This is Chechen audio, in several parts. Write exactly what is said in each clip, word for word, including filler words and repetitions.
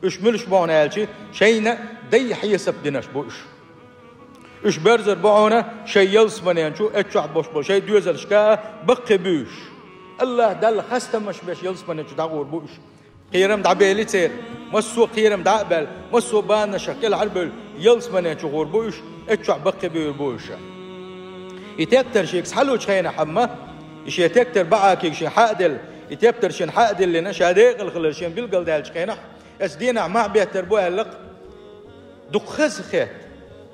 Уьш муьлш бу хьуна аьлча, шайна дай хьесап динарш бу уьш. Уьш берзар бу хьуна шай ялсаманен чу, эццахь болуш болу шай доьзалшка а баккхий буьйш. АллахӀ Далла хастамаш беш ялсаманен чу дӀагӀур бу уьш. Кхерам дӀабели церан, массо а кхерам дӀа а баьлла, массо а банашах кӀелхьарбевлла, ялсаманен чу гӀур бу уьш, эццахь баккхий буьйр бу уьш. И тептар шега схьалучу хенахь амма, и шен тептар баӀакиг шен хьа а делла, и тептар шен хьа а диллина, ша декъала хилар шен билгалдаьллачу хенахь, эцу дийнахь мохь беттар бу аьлла-кх, дукха хаза хетта.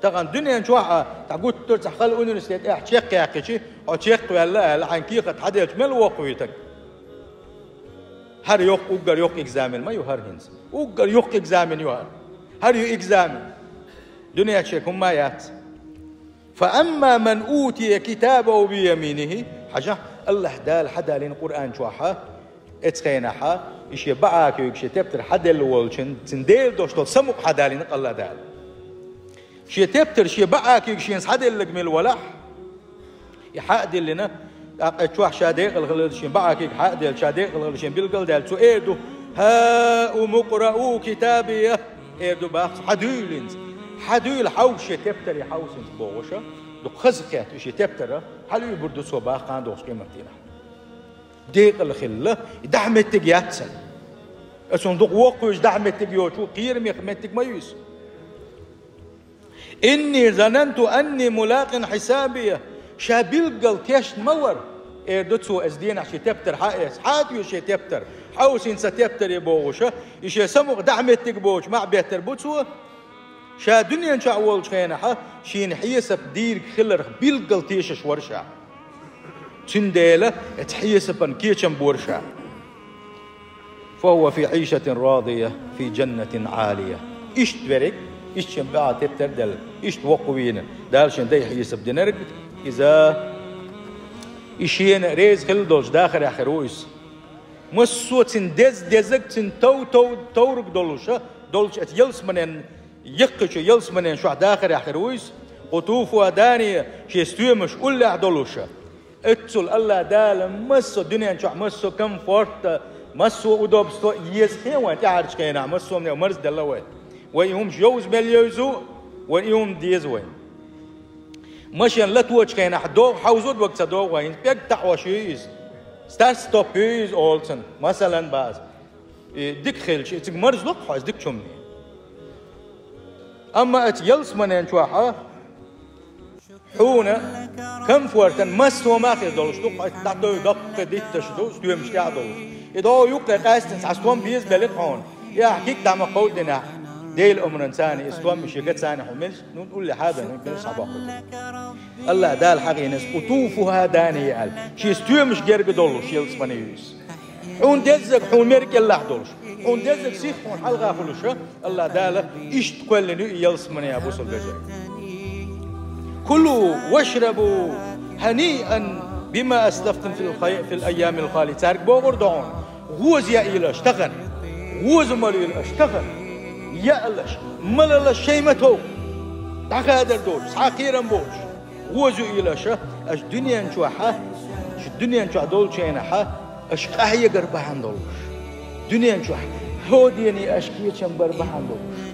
Тахана дуьнен чохь а, тхан гуттар а цхьа хала университет тӀехь чекхъяьккхичи, хьо чекхваьлла аьлла, хьайн кехат хьаделча мел воккхавуьйту? ХӀара йоккха, уггар йоккха экзамен ма ю хӀара хӀинца. Уггар йоккха экзамен ю хӀара. ХӀара ю экзамен. Дуьнен чохь хӀумма а яц. فأما من أوتي كتابه بيمينه. Хьажахь, АллахӀ Дала хьадалийна Къуръан чохь, эцу хенахь, и шен баӀакиг шен тептар хьаделла волчун, цуьнан Делан дош долу самукъа хьадалийна АллахӀ Дала. Шен тептар шен баӀакиг шена схьаделларг мила валахь, и хьа а диллина, тӀаккха чохь ша декъала хилар шен баӀакиг хьа а делла, ша декъала хилар шен билгалдаьлла, цо эр ду: «هاؤم اقرءوا كتابيه». Эр ду боху цо: «Хьадуьйла хӀинца. Хьадуьйла, хьовса шен тептаре, хьовса хӀинца», бохуш, дукха хаза хетта и шен тептар хьалуьйбур ду цо боху кхана долчу къематдийнахь. Декъала хилла, и дахьа меттиг яц цуьнан. Аса хӀун дукха воккхавуьйту дахьа меттиг йоцуш, кхерамех меттиг ма ю иза. «إني ظننت أني ملاق حسابيه». Ша билггал тешна ма вара, эр ду цо, эцу дийнахь шен тептар хьа а эцна, хьа а тӀе шен тептар, хьовса хӀинца сан тептаре бохуш, и шен самукъа дахьа меттиг боцуш мохь беттар бу цо. Ша дуьнен чохь волчу хенахь, шена хьесап дийриг хиларх билггал тешаш вара ша. Цундела эцу хьесапан кечам бора ша. «فهو في عيشة راضية في جنة عالية». Иштта верг, иштта шен баьӀа тептар а делла, иштта воккхавийна, Дала шен дай хьесап динарг, иза, и шена реза хилла долчу дахарехь хир ву иза. Массо а цуьнан деза дезаг, цуьнан тов тов товраг долуш долчу эцу ялсаманен, яккхийчу ялсаманен чохь дахарехь хир ву иза. «قطوفها دانية», шен стоьмаш уллехь долуш. Оццул АллахӀ Дала массо а дуьнен чохь, массо а комфорт а, массо а удобство а еза хӀун вайна тӀаьхьарчу хенахь, массо а марзделла вай. Вай и хӀумаш йовза мел йовзу, вай и хӀума деза вай. Машен латочу хенахь догӀу хьовзо а дог ца догӀу вай, хӀинца пӀелг таӀош ю иза. Старт-стоп ю иза олу цунна, масалан, база. И дика хилча, и цига марзло-кх хьо, иза дика чумне. Амма оцу ялсаманен чохь хьуна комфортан массо а хӀума хир долуш ду-кх, хьо дӀатовжа доккха дитташ ду, стоьмаш тӀехь а долуш. И догӀу юккъе къаьстина цхьа стом беза белира хьуна. И ахь куьг дӀа ма кховдинехь, Делан омранца и стом и шен гацани хьо мелаш, ну, уллехь а дан, мелаш схьабоккхуьйту. АллахӀ Дала хьахийна иза: «قطوفها دانية», аьлла. Шен стоьмаш герга долуш ялсамане ю иза. Хьуна деззарг хьуна мера кӀелахь долуш, хьуна деззарг сиха хьуна хьалха хуьлуш, АллахӀ Дала иштта кхоьллина ю и ялсамане, я бусалба вежарий. «كلوا واشربوا هنيئا بما أسلفتم في الخي-، في الأيام الخالية». Цаьрга бохург ду хьуна: «ГӀоза яийла аша тахана, гӀоза малийла аша тахана, яалаш, малалаш шайн ма тов, дӀахадар доцуш, цхьа кхерам боцуш». ГӀоза юийла аша, аша дуьнен чохь, шу дуьнен чохь долчу хенахь, аша къахьегар бахьана долуш. Дуьнен чохь хӀодене аша кечам бар бахьана долуш.